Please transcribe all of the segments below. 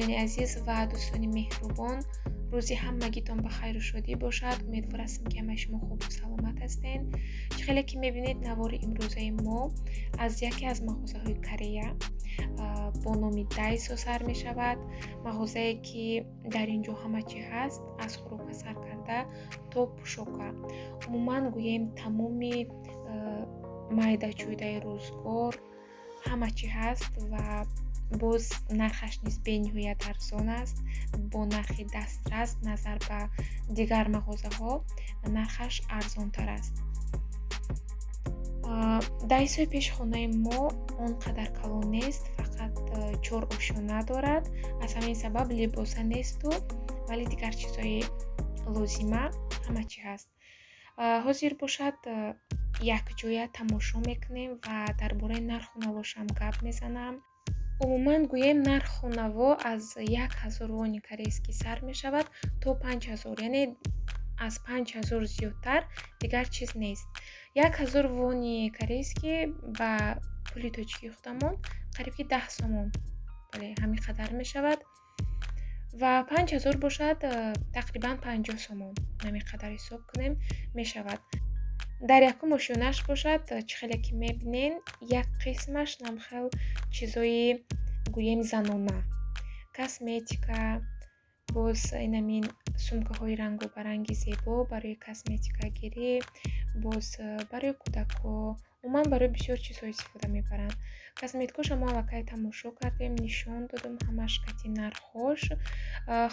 Тамошобинони азиз ва дӯстони меҳрубон, рӯзи ҳамагитон ба хайру шодӣ бошад. Умедвор ҳастам, ки ҳамаи шумо хубу саломат ҳастед. Чӣ хеле ки мебинед, навори имрӯзаи мо аз яке аз мағозаҳои Корея бо номи Дайсо сар мешавад. Мағозае ки дар ин ҷо ҳама чӣ ҳаст, аз хӯрока сар карда то пӯшока. Умуман гӯем, тамоми майдачӯйдаи рӯзгор ҳама чӣ ҳаст ва боз нархаш низ бениҳоят арзон аст. Бо нархи дастрас назар ба дигар мағозаҳо нархаш арзонтар аст. Дайсои пеши хонаи мо он қадар калон нест, фақат чор ошёна дорад. Аз ҳамин сабаб либоса несту, вале дигар чизҳои лозима ҳама чӣ ҳаст. Ҳозир бошад, якҷоя тамошо мекунем ва дар бораи нарху навошам гап мезанам. Умуман гӯем, нарху наво аз 1000 вони корейскӣ сар мешавад то 5000, яъне аз 5000 зиёдтар дигар чиз нест. 1000 вони корейскӣ ба пули тоҷикии худамон қариб ки 10 сомон, бале, ҳамин қадар мешавад ва 5000 бошад, тақрибан 50 сомон, ҳамин қадар ҳисоб кунем мешавад. Дар якум ошёнаш бошад, чӣ хеле ки мебинен, як қисмаш намхел чизои гӯем занона, косметика, боз инамин сумкаҳои рангобаранги зебо барои косметикагирӣ, боз барои кӯдакҳо, умуман барои бисёр чизҳо истифода мебаранд. Косметикаша мо аллакай тамошо кардем, нишон додам ҳамаш кати нархҳош.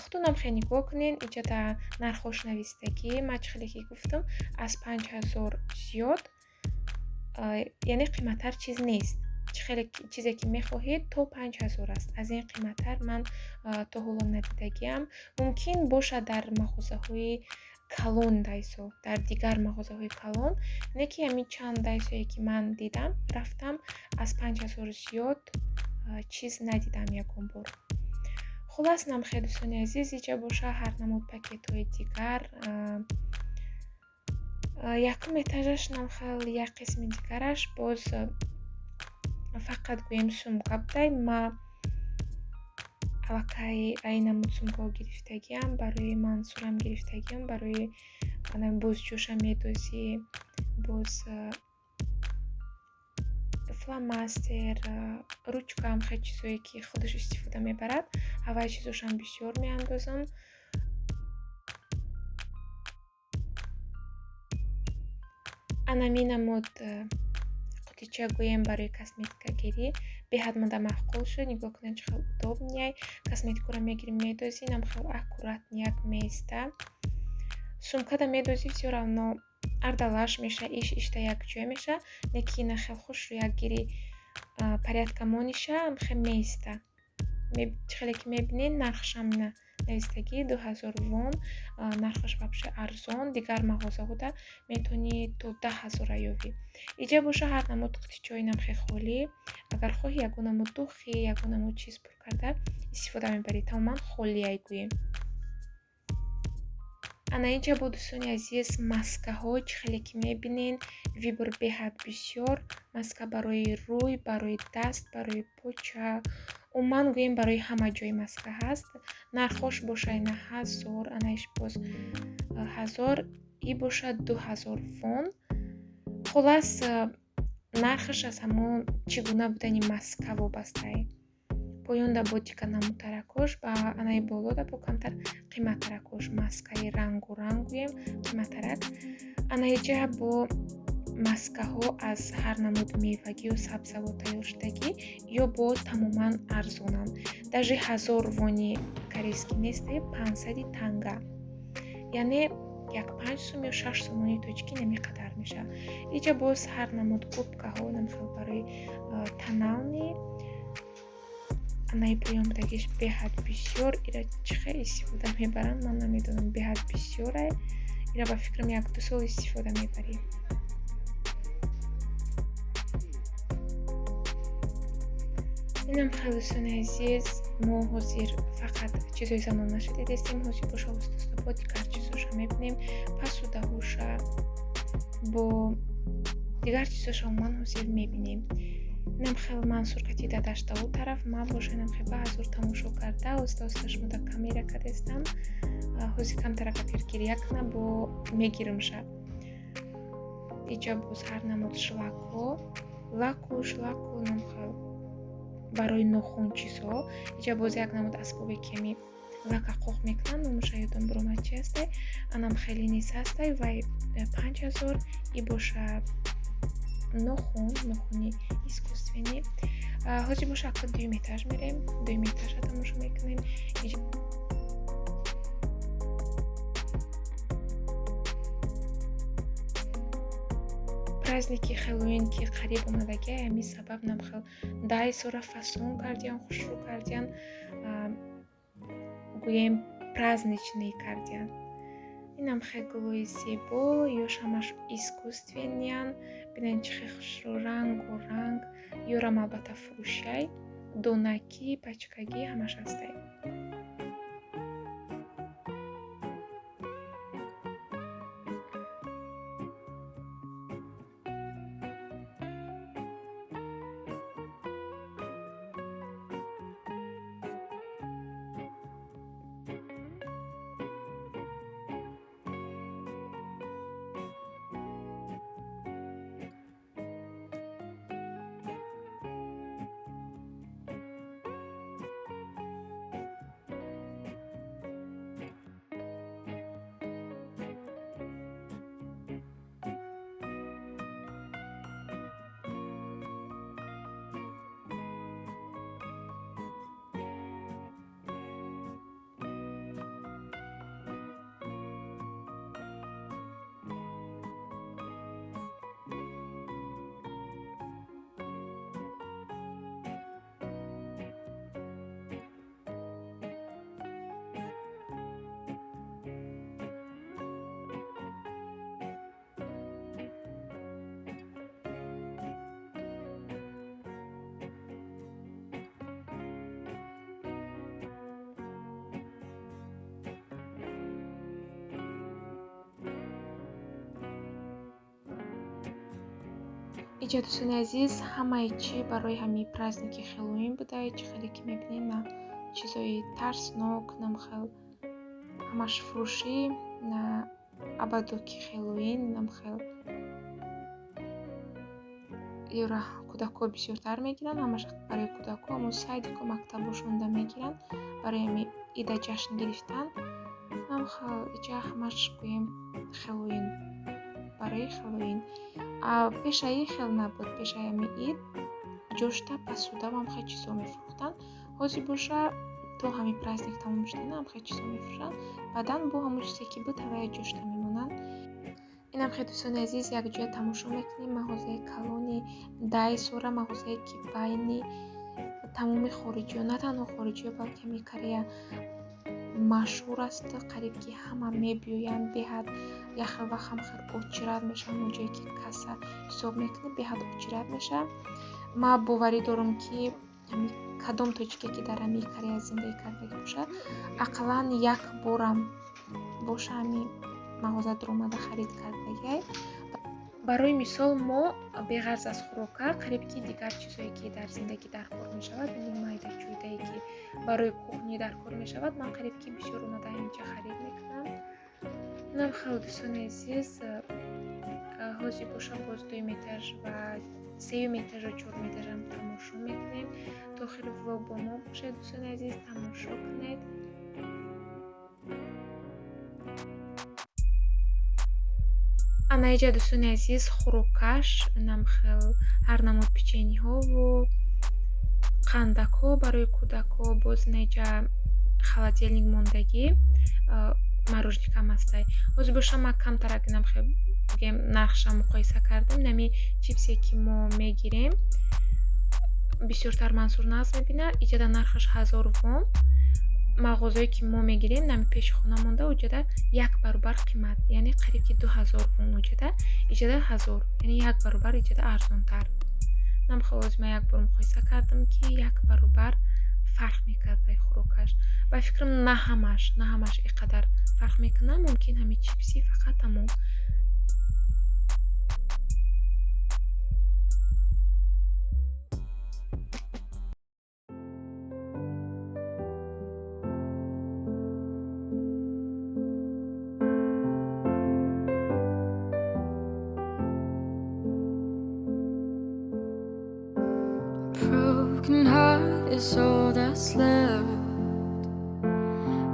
Худтонам хеле нигоҳ кунед, иҷода нархҳош навистагӣ. Ман чӣ хеле ки гуфтам, аз 5000 зиёд, яъне қиматтар чиз нест. Чӣ хеле чизе ки мехоҳед, то 5000 аст. Аз ин қиматтар ман то ҳоло надидагиам. Мумкин бошад дар мағозаҳои калон Дайсо, дар дигар мағозаҳои калон, не ки ҳамин чанд Дайсое ки ман дидам, рафтам, аз 5000 зиёд чиз надидам ягон бор. Хулас, намхе, дӯстони азиз, иҷа боша ҳар намуд пакетҳои дигар. Якум этажаш намхел як қисми дигараш боз фақат гӯем сумка будай. Ма аллакай ай намуд сумкаҳо гирифтагиам, барои Мансурам гирифтагиам, барои бозҷӯша медозӣ, боз фломастер, ручкаам, хеле чизое ки худаш истифода мебарад, ҳавай чизошам бисёр меандозам. Анами намуд қутича гӯем барои косметикагирӣ беҳад мада маъқул шуд. Нигоҳ кунед, чӣ хел удобный. Косметикаро мегирӣ, медозӣ, нам хел аккуратный меиста. Сумкада медозӣ, всё равно ардалаш меша, иш ишта якҷоя меша, не ки ина хел хушрӯ як гири порядка мониша, хел меиста. Чӣ хеле ки мебинед, нархшам ина навистагӣ 2000 вон, нархаш вообще арзон. Дигар мағозаҳода метавонӣ то 10 000 ёвӣ. Иҷа боша ҳар намуд қутичаҳои намхе холӣ. Агар хоҳӣ, ягон намуд духи, ягон намуд чиз пур карда истифода мебарӣ, тамоман холиай гӯем. Ана инҷа бо, дӯстони азиз, маскаҳо. Чӣ хеле ки мебинен, выбор беҳад бисёр. Маска барои рӯй, барои даст, барои поча, умуман гӯем, барои ҳама ҷой маска ҳаст. Нархҳош боша ина 1000, анаиш боз 1000, и бошад 2000 вон. Хулас, нархаш аз ҳамон чӣ гуна будани маска вобастае. Поёнда бо дигар намудтаракош, ба анаи болода бо камтар қиматтаракош, маскаи рангу ранг гӯем, қиматтарак. Ана иҷа бо маскаҳо аз ҳар намуд мевагию сабзавот тайёршудагӣ, ё бо тамоман арзонанд. Даже 1000 вони корейскӣ несте, 500 танга, яъне як 5 сум ё 6 сомони тоҷикӣ намеқадар мешавад. Иҷа боз ҳар намуд губкаҳо, намхел барои тонални. Анаи поён будагиш беҳад бисёр. Ира чӣ хел истифода мебаранд, ман намедонам, беҳад бисёрае. Ира ба фикрам, 1-2 сол истифода мебарӣ. Инам хел, дӯстони азиз, мо ҳозир фақат чизои занонаша дидестем. Ҳозир боша оста бо дигар чизоша мебинем, пасудаҳоша, бо дигар чизоша умуман ҳозир мебинем. Инам хел Мансур кати дадаш да ӯ тараф, ман боша инам хел баҳазур тамошо карда, оста оста шумо да камера кардестам. Ҳозир камтарак агар гиря кунам, бо мегирмша. Иҷа боз ҳар намуд шлакҳо, лаку шлаку, инам хел барои нохун чизҳо. Иҷа боз як намуд асбобе ки ами лака қоқ мекунанд, номаша ёдам биромад чи ҳастай. Анам хеле низ ҳастай, вай 5000. И боша нохун, нохуни искусственный. Ҳозир боша ака дуюм этаж мерем, дуюм этажа тамошо мекунем. Праздники Хэллоуин ки қариб омадагиай, ҳамин сабаб нам хел дайсора фасон кардиян, хушрӯ кардиян, гӯем, праздничный кардиян. Инам хел гулои зебо, ёш ҳамаш искусственныян. Бинед, чӣ хел хушрӯ, рангу ранг. Ёрам албатта фурӯшай, донакӣ, пачкагӣ ҳамаш ҳастай. Иҷа, дӯстони азиз, ҳамаи чӣ барои ҳамин праздники Хэллоуин буда. Чӣ хеле ки мебинед, на чизои тарснок, нам хел ҳамаш фурӯшӣ, на абадоки Хэллоуин, нам хел ёра кӯдакҳо бисёртар мегиранд, ҳамаш барои кӯдакҳо, ҳамун садику мактабошонда мегиранд барои ҳами ида ҷашн гирифтан. Нам хел иҷа ҳамаш, гӯем, Хэллоуин, барои Хэллоуин. Пешаи хел набуд, пешаи ҳами ид ҷошта пасудавам хел чизҳо мефурӯхтанд. Ҳозир боша то ҳамин праздник тамом шудана ҳам хел чизҳо мефурӯшанд, баъдан бо ҳамон чизе ки буд, ҳавая ҷошта мемонанд. Инам хел, дӯстони азиз, якҷоя тамошо мекунем мағозаи калони Дайсора, мағозае ки байни тамоми хориҷиё, на танҳо хориҷиё, балки ҳамин Корея машҳур аст. Қариб ки ҳама мебиёянд, беҳад яхел вақт ҳам хел очират мешаванд. Он ҷое ки касса ҳисоб мекунӣ, беҳад очират мешавад. Ман боварӣ дорам, ки кадом тоҷике ки дар ҳамин Корея зиндагӣ кардагӣ бошад, ақаллан як борам боша ҳамин мағоза дуромада харид кардагиай. Барои мисол, мо беғарз аз хӯрока қариб ки дигар чизҳое ки дар зиндагӣ дар кор мешавад, яъне майда чӯйдае ки барои кухня дар кор мешавад, ман қариб ки бисёр омада инҷа харид мекунам. Инам хел, дӯстони азиз, ҳозир боша боз дуюм этаж ва сеюм этажу чорум этажам тамошо мекунем. То охири влог бо мо бошед, дӯстони азиз, тамошо кунед. Ана иҷа, дӯстони азиз, хӯрокаш, инам хел ҳар намуд печеньеҳову қандакҳо барои кӯдакҳо. Боз ина иҷа холодильник мондагӣ, мороженикам ҳастай. Ҳозир боша ман камтарак инам хел, бигем, нархша муқоиса кардам. Инами чипсе ки мо мегирем, бисёртар Мансур нағз мебинад, иҷада нархаш 1000 вон. Мағозое ки мо мегирем, нами пеши хона монда, уҷада як баробар қимат, яъне қариб ки 2000 вон уҷада, иҷада 1000, яъне як баробар иҷада арзонтар. Нам хел ҳозир ман як бор муқоиса кардам, ки як баробар фарқ мекарда хӯрокаш. Ба фикрам, на ҳамаш ин қадар фарқ мекунад, мумкин ҳамин чипси фақат, тамом. Broken heart is all that's left.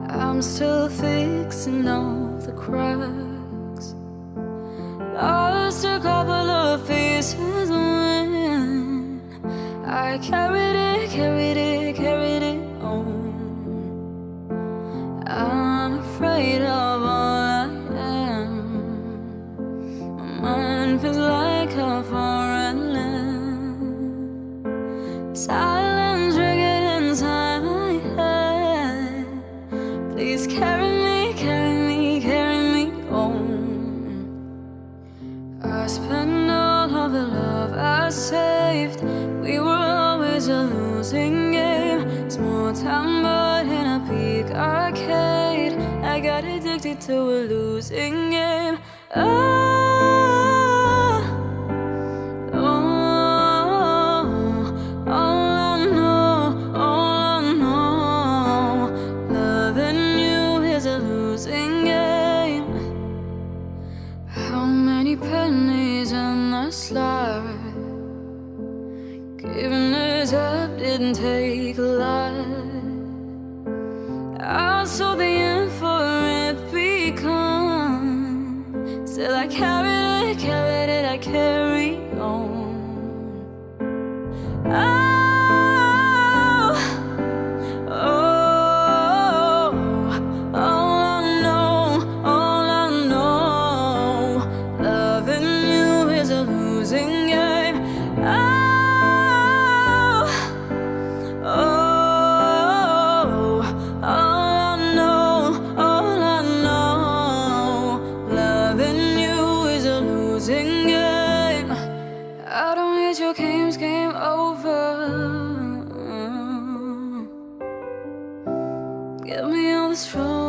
I'm still fixing all the cracks. Lost a couple of pieces when I carried it, carried it, carried it on. I'm afraid of all I am. My mind feels like a foreign land. Silence ringing inside my head. Please carry me, carry me, carry me on. I spent all of the love I saved. We were always a losing game. Small town boy in a big arcade. I got addicted to a losing game. Oh, all I know, all I know, loving you is a losing game. How many pennies in this life? Giving it up didn't take a lot. I saw the end for it begun. Still, I carried it, I carry on. Oh, oh, all I know, all I know, loving you is a losing game. Oh, oh, all I know, all I know, loving you is a losing game. I don't need your games, game over. Get me on this road.